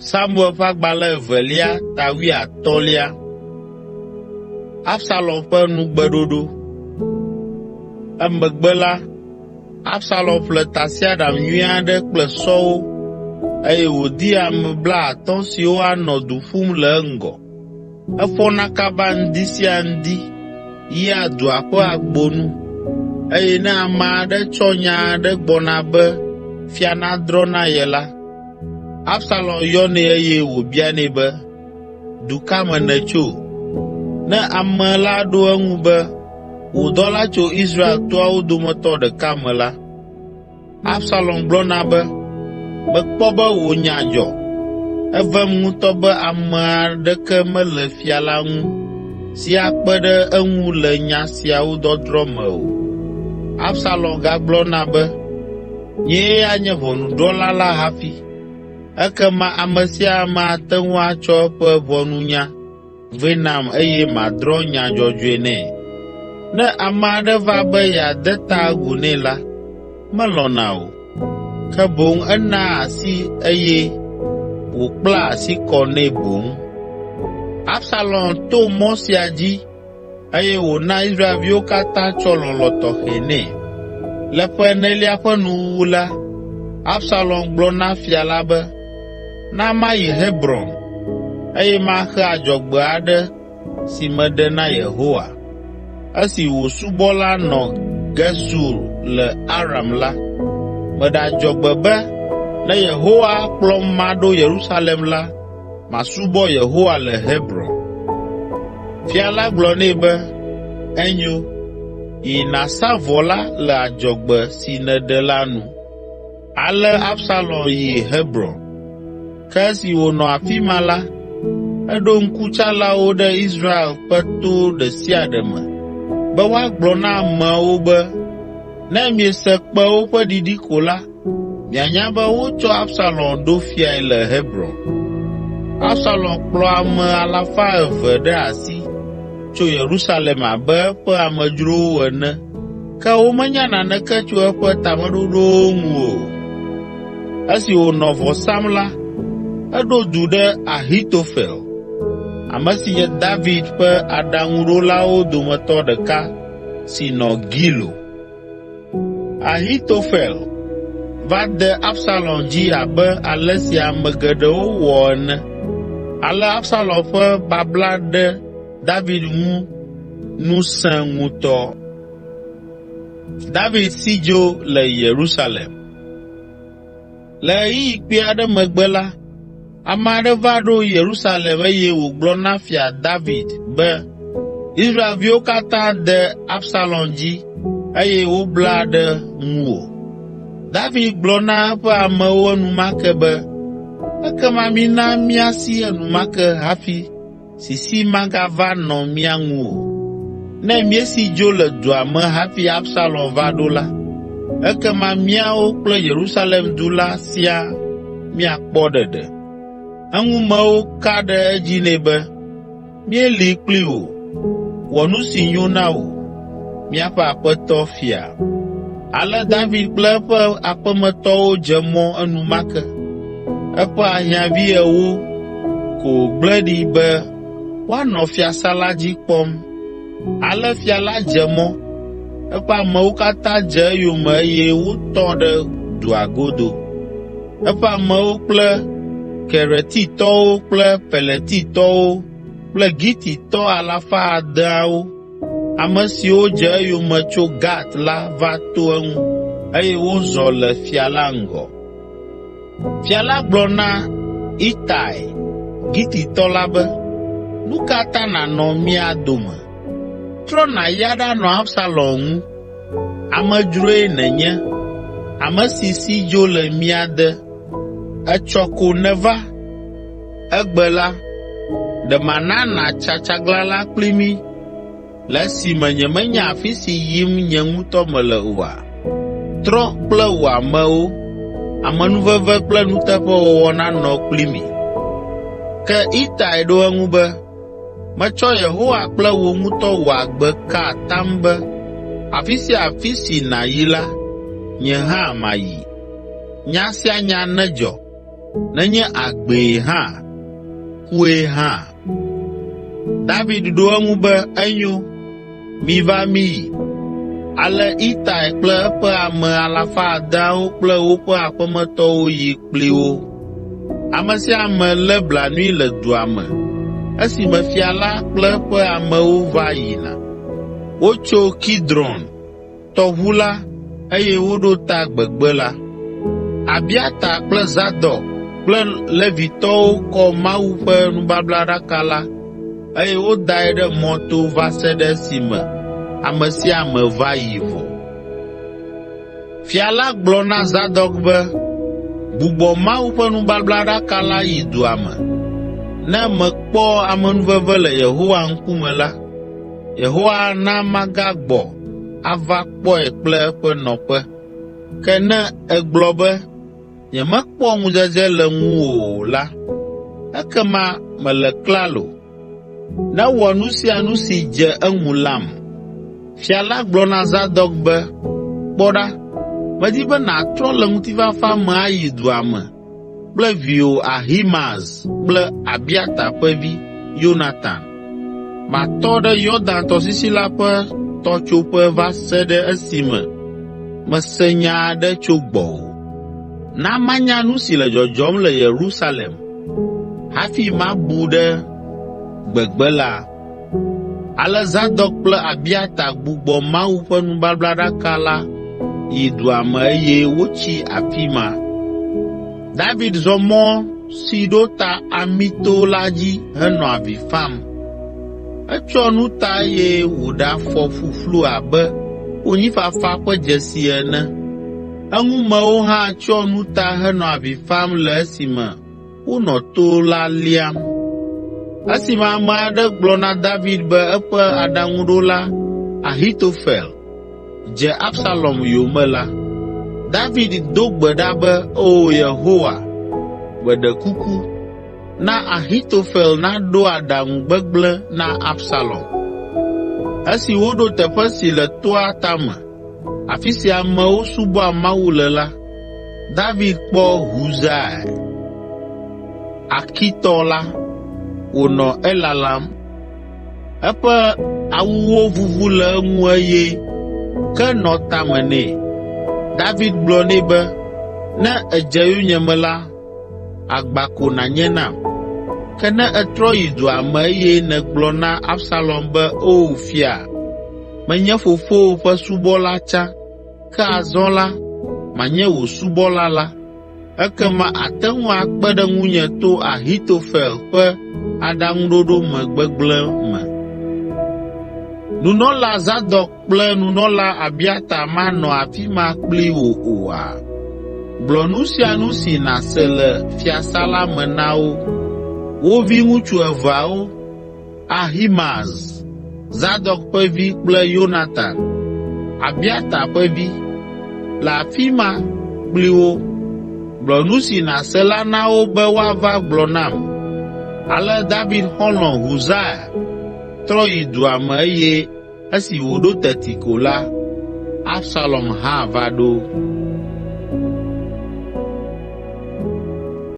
Samuel ƒe Agbalẽ Evelia ta wuiatɔ̃lia. Absalom ƒe nugbeɖoɖo. Emegbe la, Absalom ƒle tasiaɖam nyui aɖe kple sɔwo, eye wòdi ame blaatɔ̃ siwo anɔ du ƒum le eŋgɔ. Efɔna kaba ŋdi sia ŋdi yia dua ƒe agbo nu, eye ne ame aɖe tsɔ nya aɖe gbɔna be fia nadrɔ̃ na ye la, Absalom yɔnɛ eye wòbianɛ be, “Du ka me nètso?” Ne ame la ɖo eŋu be, “Wò dɔla tso Israel toawo dometɔ ɖeka me” la, Absalom gblɔna be, “Mekpɔ be wò nya dzɔ. Evem ŋutɔ be ame aɖeke mele fia la ŋu si akpe ɖe eŋu le nya siawo dɔdrɔ̃ me o.” Absalom gagblɔna be, “Nyee anye ʋɔnudrɔ̃la la hafi, ekema ame sia ame ate ŋu atsɔ eƒe ʋɔnunya vɛ nam eye madrɔ̃ nya dzɔdzɔe nɛ.” Ne ame aɖe va be yeade ta agu nɛ la, melɔ̃na o, ke boŋ enaa asii eye wòkplaa asi kɔ nɛ boŋ. Absalom to mɔ sia dzi eye wòna Israelviwo katã tsɔ lɔlɔ̃ tɔxɛ nɛ. Le ƒe enelia ƒe nuwuwu la, Absalom gblɔ na fia la be, “Na mayi Hebron, eye maxe adzɔgbe aɖe si meɖe na Yehowa. Esi wò subɔla nɔ Gesur le Aram la, meɖe adzɔgbe be ne Yehowa akplɔm maɖo Yerusalem la, masubɔ Yehowa le Hebron.” Fia la gblɔ nɛ be, “Enyo, yi nàsa vɔ la le adzɔgbe si nèɖe la nu.” Ale Absalom yi Hebron. Ke esi wònɔ afi ma la, eɖo ŋkutsalawo ɖe Israel ƒe to ɖe sia ɖe me be woagblɔ na ameawo be, “Ne miese kpẽwo ƒe ɖiɖi ko la, mianya be wotsɔ Absalom ɖo fiae le Hebron.” Absalom kplɔ ame alafa eve ɖe asi tso Yerusalem abe eƒe amedzrowo ene, ke womenya naneke tso eƒe tameɖoɖowo ŋu o. Esi wònɔ vɔ sam la, eɖo du ɖe Ahitofel, ame si nye David ƒe aɖaŋuɖolawo dometɔ ɖeka si nɔ Gilo. Ahitofel va de Absalom dzi abe ale si ame geɖewo wɔ ene. Ale Absalom ƒe babla ɖe David ŋu nu sẽ ŋutɔ. David si dzo le Yerusalem. Le ɣeyiɣi kpui aɖe megbe la, ame aɖe va ɖo Yerusalem eye wògblɔ na Fia David be Israelviwo katã de Absalom dzi eye wobla ɖe ŋuwò. David gblɔ na eƒe amewo enumake be, “Ekema mina míasi enumake hafi sisi magava nɔ mía ŋu o. Ne míesi dzo le dua me hafi Absalom va ɖo la, ekema míawo kple Yerusalem du la siaa míakpɔ ɖeɖe.” Eŋumewo ka ɖe edzi nɛ be, “Míeli kpli wò. Wɔ nu si nyo na wò, míaƒe aƒetɔ fia.” Ale David kple eƒe aƒemetɔwo dze mɔ enumake. Eƒe ahiãvi ewo ko wògblẽ ɖi be woanɔ fiasã la dzi kpɔm. Ale fia la dze mɔ, eƒe amewo katã dze eyome eye wotɔ ɖe dua godo. Eƒe amewo kple Keretitɔwo kple Peletitɔwo kple Gititɔ alafa adeawo, ame siwo dze eyome tso Gat la va to eŋu eye wozɔ le fia la ŋgɔ. Fia la gblɔ na Itai, Gititɔ la be, “Nu ka ta nànɔ mía dome? Trɔ nàyi aɖanɔ Absalom ŋu. Amedzroe nènye, ame si si dzo le mía de. Etsɔ ko nèva; egbe la, ɖe mana nàtsa tsaglalã kpli mí le esime nyemenya afi si yim nye ŋutɔ mele oa? Trɔ kple wò amewo, amenuveve kple nuteƒewɔwɔ nanɔ kpli mi.” Ke Itai ɖo eŋu be, “Metsɔ Yehowa kple wò ŋutɔ wò agbe ka atam be afi sia afi si nàyi la, nye hã mayi. Nya sia nya nedzɔ. nenye agbee hã, kue hã.” David ɖo eŋu be, “Enyo, miva míyi.” Ale Itai kple eƒe ame alafa adeawo kple woƒe aƒemetɔwo yi kpli wo. Ame sia ame lé blanui le dua me esime fia la kple eƒe amewo va yina. Wotso Kidron tɔʋu la eye woɖo ta gbegbe la. Abiata kple Zadok kple Levitɔwo kɔ Mawu ƒe nubablaɖaka la eye wodae ɖe mɔto va se ɖe esime ame sia ame va yi vɔ. Fia la gblɔ na Zadok be, “Gbugbɔ Mawu ƒe nubablaɖaka la yi dua me. Ne mekpɔ amenuveve le Yehowa ŋkume la, Yehowa ana magagbɔ ava kpɔe kple eƒe nɔƒe. Ke ne ègblɔ be, ‘Nyemekpɔ ŋudzedze le ŋuwò o’ la, ekema mele klalo. Newɔ nu sia nu si dze eŋu lam.” Fia la gblɔ na Zadok be, “Kpɔ ɖa, medi be nàtrɔ le ŋutifafa me ayi dua me kple viwò Ahimaaz kple Abiata ƒe vi, Yonatan. Matɔ ɖe Yɔdan tɔsisi la ƒe tɔtsoƒe va se ɖe esime mese nya aɖe tso gbɔwò. Na manya nu si le dzɔdzɔm le Yerusalem hafi mabu ɖe gbegbe la.” Ale Zadok kple Abiata gbugbɔ Mawu ƒe nubablaɖaka la yi dua me eye wotsi afi ma. David zɔ mɔ si ɖo ta Amito la dzi henɔ avi fam. Etsyɔ nu ta eye wòɖe afɔ ƒuƒlu abe konyifafa ƒe dzesi ene. Eŋumewo hã tsyɔ nu ta henɔ avi fam le esime wonɔ to la liam. Esime ame aɖe gblɔ na David be eƒe aɖaŋuɖola Ahitofel dze Absalom yome la, David do gbe ɖa be, “Oo Yehowa, meɖe kuku, na Ahitofel naɖo aɖaŋu gbegblẽ na Absalom.” Esi woɖo teƒe si le toa tame, afi si amewo subɔa Mawu le la, David kpɔ Husai, Arkitɔ la, wònɔ elalam. Eƒe awuwo vuvu le eŋu eye ke nɔ tame nɛ. David gblɔ nɛ be, “Ne èdze yonyeme la, agba ko nànye nam. Ke ne ètrɔ yi dua me eye nègblɔ na Absalom be, ‘O fia, menye fofowò ƒe subɔla tsã, ke azɔ la, manye wò subɔla la,’ ekema àte ŋu akpe ɖe ŋunye to Ahitofel ƒe aɖaŋuɖoɖo me gbegblẽ me. Nunɔla Zadok kple nunɔla Abiata manɔ afi ma kpli wò oa? Gblɔ nu sia nu si nàse le fiasã la me na wo. Wo viŋutsu eveawo, Ahimaaz, Zadok ƒe vi kple Yonatan, Abiata ƒe vi, le afi ma kpli wo. Gblɔ nu si nàse la na wo be woava gblɔ nam.” Ale David xɔlɔ̃ Husai trɔ yi dua me eye esi wòɖo teti ko la, Absalom hã va ɖo.